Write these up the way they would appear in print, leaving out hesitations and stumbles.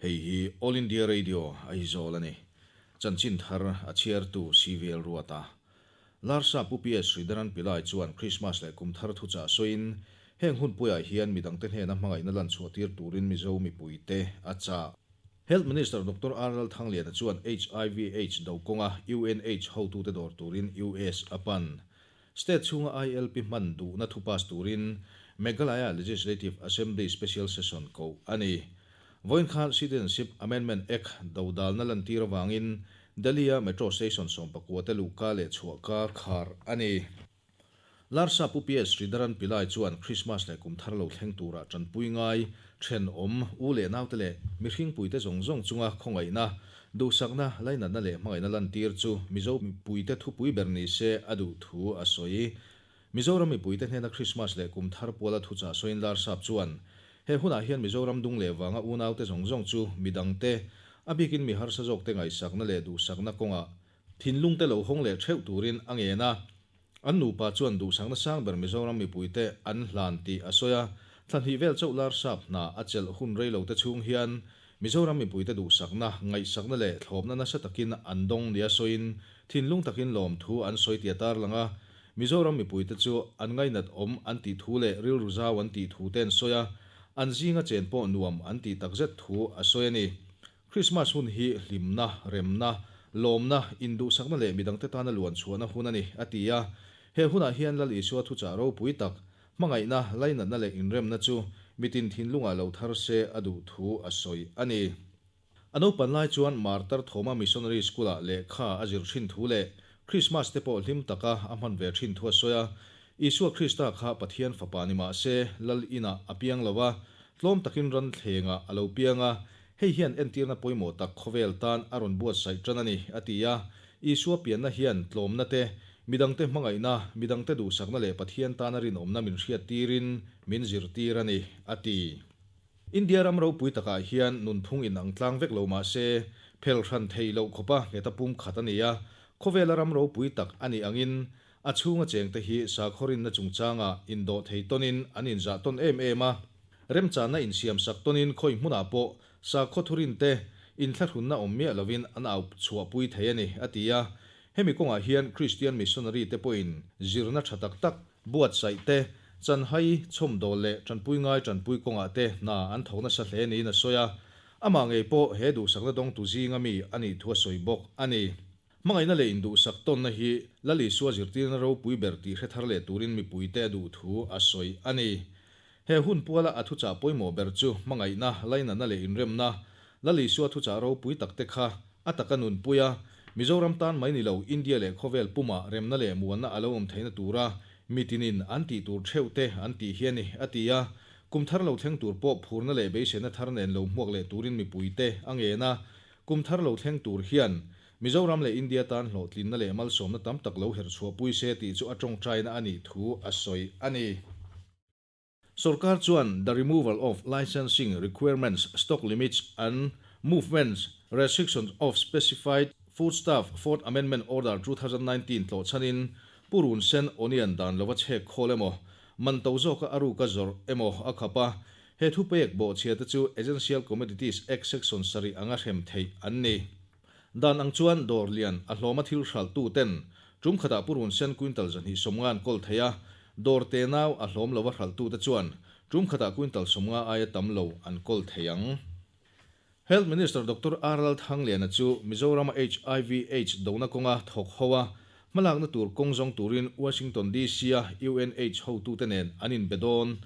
Hei hi All India Radio Aizawl a ni. Chanchin thar a chhiartu CVL Ruata. Larsa Pu PS Sridharan Pillai chuan Krismas leh kum thar thuchah sawiin heng hunpuiah hian midangte hnena hmangaihna lan chhuahtir turin Mizo mipuite a chah. Health Minister Doctor R Lalthangliana chuan HIV Aids do kawnga UNH hotute dawr turin US a pan. State chhunga ILP hman duhna thu pass turin Meghalaya Legislative Assembly Special Session koh a ni. Vawiin khan Citizenship Amendment Act dodalna lantir avangin Delhi-a Metro Station 19 te luhka leh chhuahka khar a ni. Larsa Pu PS Sridharan Pillai chuan Krismas leh kum thar lo thleng turah tanpui ngai, thenawm, u leh naute leh mihringpuite zawng zawng chunga khawngaihna, duhsakna, lainatna leh hmangaihna lantir chu Mizo mipuite thupui ber ni se a duh thu a sawi. Mizoram mipuite hnena Krismas leh kum thar puala thuchah sawiin Larsap chuan he hunah hian Mizoram dung leh vanga unaute zawng zawng chu midangte, a bikin mi harsa zawkte ngaihsakna leh duhsakna kawngah thinlungte lo hawng leh theuh turin a ngen a. An nupa chuan duhsakna sang ber Mizoram mipuite an hlan tih a sawi a, thla hnih vel chauh Larsap hna a chelh hun rei lo te chhung hian Mizoram mipuite duhsakna, ngaihsakna leh thlawpna nasa takin an dawng nia sawiin thinlung takin lawmthu an sawi tih a tarlang a. Mizoram mipuite chu an ngainat awm an tih thu leh rilru zau an tih thu te an sawi a, an zinga chen pawh nuam an tih takzet thu a sawi a ni. Krismas hun hi hlimna, remna, lawmna, induhsakna leh midangte tana luan chhuahna hun a ni, a ti a. He hunah hian Lal Isua thuchah ropui tak, hmangaihna, lainatna leh inremna chu mitin thinlungah lo thar se a duh thu a sawi a ni. A naupan lai chuan Martar Thawma Missionary School-ah lehkha a zir thin thu leh Krismas te pawh hlim taka a hman ve thin thu a sawi a. Isua Krista kha Pathian fapa ni mah se Lal inah a piang lo a, tlawm takin ran thlengah a lo piang a, Hei hian entirna pawimawh tak khawvel tan a rawn buatsaih tan a ni, a ti a. Isua pianna hian tlawmna te, midangte hmangaihna, midangte duhsakna leh Pathian tana rinawmna min hriattirin min zirtir a ni, a ti. India ram ropui takah hian nunphung inang tlang vek lo mah se, phel hran theih loh khawpa ngheta pum khat a ni a. Khawvela ram ropui tak a nih angin a chhunga chengte hi sakhaw rinna chungchangah indawh thei tawnin an inzah tawn em em a. Remchanna insiamsak tawnin khawi hmunah pawh sakhaw thurinte inthlahrunna awm miah lovin an au chhuahpui thei a ni, a ti a. Hemi kawngah hian Kristian missionary te pawhin zirna tha tak tak buatsaih te, chanhai, chhawmdawl leh tanpui ngai tanpui kawngah te hna an thawk nasa hle niin a sawi a. Amah ngei pawh he duhsakna dawngtu zinga mi a nih thu a sawi bawk a ni. Hmangaihna leh induhsak tawnna hi Lal Isua zirtirna ropui ber tih hre thar leh turin mipuite a duh thu a sawi a ni. He hun puala a thuchah pawimawh ber chu hmangaihna, lainatna leh inremna, Lal Isua thuchah ropui takte kha a taka nunpui a, Mizoram tan mai ni lo India leh khawvel pumah remna leh muanna a lo awm theihna tura mitinin an tih tur theuhte an tih hi a ni, a ti a. Kum thar lo thleng tur pawh phurna leh beiseina thar nen lo hmuak leh turin mipuite a ngen a. Kum thar lo thleng tur hian Mizoram leh India tan hlawhtlinna leh malsawmna tam tak lo herh chhuahpui se tih chu a tawngtaina a nih thu a sawi a ni. Sorkar chuan The Removal of Licensing Requirements, Stock Limits and Movements Restrictions of Specified Foodstuff Fourth Amendment Order 2019 tlawh chhanin Pu Run Sen Onion dan lova chhek khawl emaw, man to zawka a ruka zawrh emaw a khap a, he thupek bawhchhia te chu Essential Commodities Act Section sarih anga hrem theih an ni. Dan ang chuan dawr lian a hlawma thil hralh tu ten tum khatah purun sen quintal 250 an kawl thei a, dawr te nau a hlawm lova hralh tu te chuan tum khatah quintal 50 aia tam lo an kawl thei ang. Health Minister Doctor R Lalthangliana chu Mizorama HIV Aids dona kawnga thawk ho a, hmalakna tur kawng zawng turin Washington DC-a UNAIDS hotute nen an inbe dawn.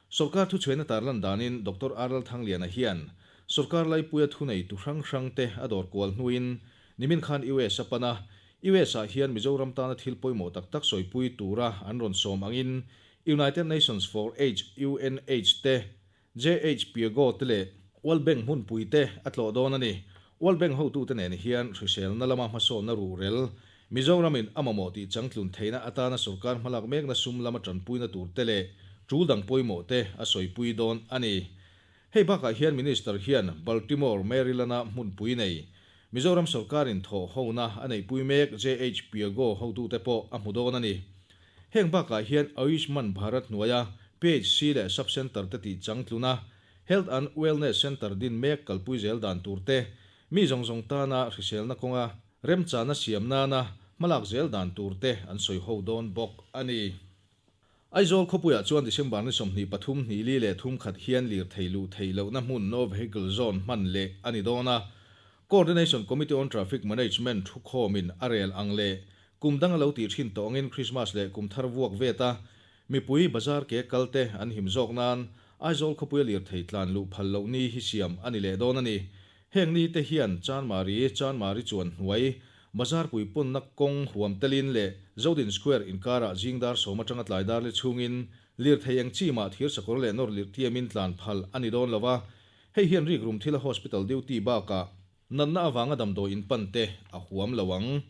Sorkar thuchhuaina tarlan danin Doctor R Lalthangliana hian sorkar laipuia thuneitu hrang hrangte a dawr kual hnuin nimin khan US a pan a, US ah hian Mizoram tana thil pawimawh tak tak sawipui tura an rawn sawm angin United Nations for Aids, UNAIDS, te, JH Piago te leh World Bank hmunpui te a tlawh dawn a ni. World Bank hotute nen hian hriselna lama hmasawnna ruhrel, Mizoramin a mamawh tih changtlun theihna atana sorkar hmalak mekna sum lama tanpuina tur te leh tul dang pawimawh te a sawipui dawn a ni. Hei bakah hian Minister hian Baltimore, Maryland-a hmunpui nei Mizoram sorkarin thawh hona a neihpui mek JH Piago hotute pawh a hmu dawn a ni. Heng bakah hian Ayushman Bharat hnuaia PHC leh Sub-Centre te tih changtlun a. Health and Wellness Centre din mek kalpui zel dan tur te, mi zawng zawng tana hriselna kawnga remchana siam nana hmalak zel dan tur te an sawi ho dawn bawk a ni. Aizawl khawpuiah chuan December ni 23, hnih li leh thum khat hian lirthei luh theih lohna hmun No Vehicle Zone hman leh a ni dawn a. Coordination Committee on Traffic Management thukhawmin a rel ang leh kum dang a lo tih thin tawh angin Krismas leh kum thar vuak vet a, mipui bazar ke kal te an him zawk nan Aizawl khawpuia lirthei tlan luh phal loh ni hi siam a ni leh dawn a ni. Heng ni te hian Chanmari, Chanmari chuan hnuai, Bazar puipunna kawng huam telin leh Zodin Square inkarah zing dar sawm atanga tlai dar li chhungin lirthei eng chi mah thir sakawr leh nawr lirh tiamin tlan phal a ni dawn lo a, hei hian rikrum thila hospital duty bakah natna avanga damdawi in pan te a huam lo ang.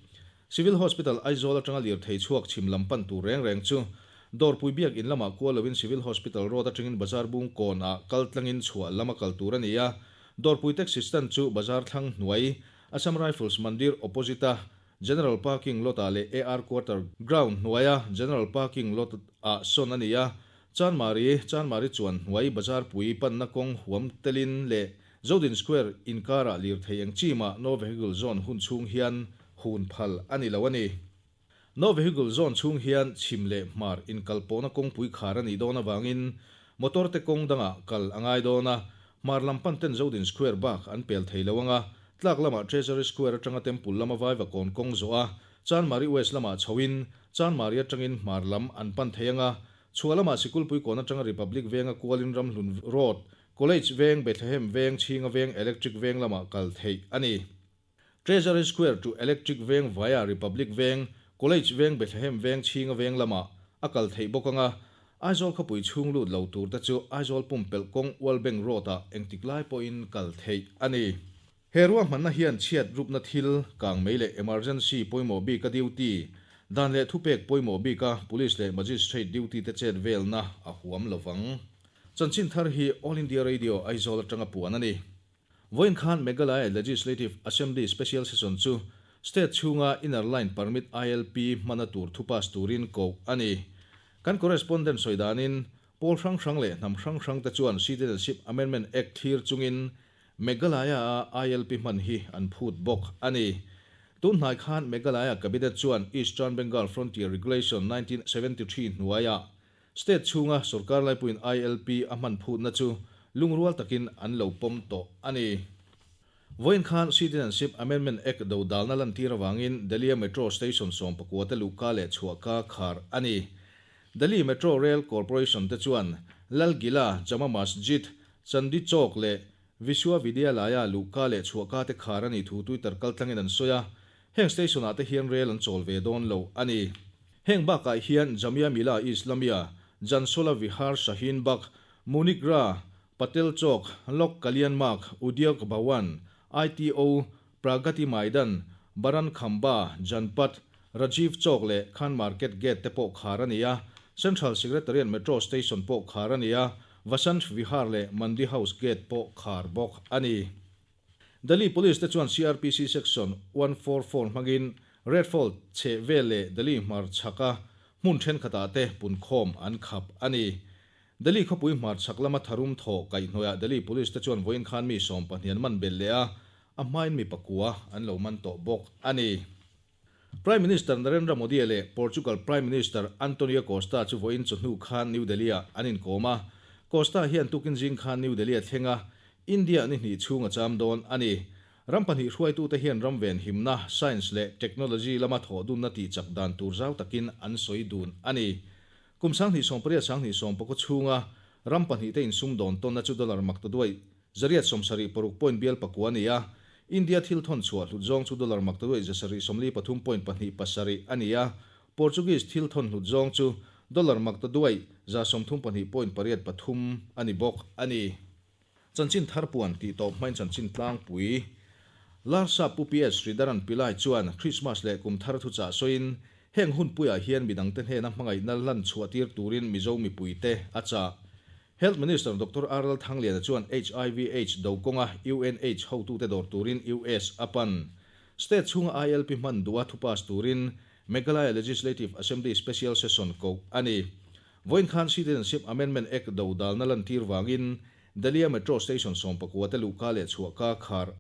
Civil Hospital Aizawl atanga lirthei chhuak chhim lam pan tur reng reng chu Dawrpui biak in lamah kual loin Civil Hospital Road atangin Bazar bung kawn ah kal tlangin chhuah lam a kal tur a ni a, Dawrpui Taxi Stand chu Bazar thlang hnuai Assam Rifles Mandir opposite a General Parking Lot ah leh AR Quarter Ground hnuaia General Parking Lot ah sawn a ni a, Chanmari, Chanmari chuan hnuai Bazar pui panna kawng huam telin leh Zodin Square inkarah lirthei eng chi mah No Vehicle Zone hun chhung hian hun phal a ni lo a ni. No Vehicle Zone chhung hian chhim leh hmar inkalpawhna kawngpui khar a nih dawn avangin motor te kawng dangah kal a ngai dawn a, hmar lam pan ten Zodin Square bak an pel thei lo ang a, tlak lamah Treasury Square atanga Temple lama Vaivakawn kawng zawh a, Chanmari West lamah chhoin Chanmari atangin hmar lam an pan thei ang a, chhuah lamah Sikulpui kawn atanga Republic Venga kualin Ramhlun Road, College Veng, Bethlehem Veng, Chhinga Veng, Electric Veng lamah kal theih a ni. Treasury Square to Electric Veng via Republic Veng, College Veng, Bethlehem Veng, Chhinga Veng lamah a kal theih bawk ang a, Aizawl khawpui chhung lut lo tur te chu Aizawl pumpelh kawng World Bank Road ah engtik lai pawhin kal theih a ni. He ruahmanna hian chhiat rupna thil, kangmei leh emergency pawimawh bika duty, dan leh thupek pawimawh bika Police leh Magistrate duty te chet velna a huam lovang. Chanchin thar hi All India Radio Aizawl atanga puan a ni. Vawiin khan Meghalaya Legislative Assembly Special Session chu State chhunga Inner Line Permit, ILP, hmana tur thu pass turin koh a ni. Kan correspondent sawi danin, pawl hrang hrang leh hnam hrang hrang te chuan Citizenship Amendment Act thlir chungin Meghalaya-a ILP hman hi an phut bawk a ni. Tun hnai khan Meghalaya Cabinet chuan Eastern Bengal Frontier Regulation 1973 hnuaiah State chhunga sorkar laipuiin ILP a hman phutna chu lungrual takin an lo pawm tawh a ni. Vawiin khan Citizenship Amendment Act do dalna lantir avangin Delhi-a Metro Station sawmpakua te luhka leh chhuahka khar a ni. Delhi Metro Rail Corporation te chuan Lal Gila, Jama Masjid, Chandi Chowk leh Vishwa Vidyalaya luhka leh chhuahka te khar a nih thu Twitter kaltlangin an sawi a, heng station-ah te hian rel an chawl ve dawn lo a ni. Heng bakah hian Jamia Millia Islamia, Jansola Vihar Shaheen Bagh, Munigra, Patel Chowk, Lok Kalyan Marg, Udyog Bhawan, ITO, Pragati Maidan, Baran Khamba, Janpath, Rajiv Chowk leh Khan Market Gate te pawh khar a ni a, Central Secretariat Metro Station pawh khar a ni a, Vasant Vihar leh Mandi House Gate pawh khar bawk a ni. Delhi Police te chuan CrPC Section 144 hmangin Red Fort chheh vel leh Delhi hmar chhaka hmun thenkhatah te punkhawm an khap a ni. Delhi khawpui hmar chhak lama tharum thawh kaihhnawihah Delhi Police te chuan vawiin khan mi 12 an man belh leh a, a hmain mi pakua an lo man tawh bawk a ni. Prime Minister Narendra Modi leh Portugal Prime Minister Antonio Costa chu vawiin chawhnu khan New Delhi-ah an inkawm a. Costa hian tukin zing khan New Delhi a thleng a, India ni hnih chhung a cham dawn a ni. Ram pahnih hruaitute hian ram ven himna, science leh technology lama thawh dunna tih chak dan tur zau takin an sawi dun a ni. Kum 2018 2010 chhunga ram pahnihte insumdawn tawnna chu dollar mak ta duai Zariat 76 point bial pakua a ni a, India thil thawn chhuah hlut zawng chu dollar mak ta duai 773 point pahnih pasarih a ni a, Portuguese thil thawn hlut zawng chu dollar mak ta duai 132 point pariat pathum a ni bawk a ni. Chanchin thar puan tih tawp hmain chanchin tlangpui Larsap Pu PS Sridharan Pillai chuan Krismas leh kum thar thuchah sawiin heng hunpuiah hian midangte hnena hmangaihna lan chhuah tir turin Mizo mipuite a chah. Health Minister Doctor R Lalthangliana chuan HIV Aids do kawnga UNAIDS hotute dawr turin US a pan. State chhunga ILP hman duha thu pass turin Meghalaya Legislative Assembly Special Session koh a ni. Vawiin khan Citizenship Amendment Act do dalna lantir vangin Delhi-a metro station sawmpakua te luhka leh chhuahka khar.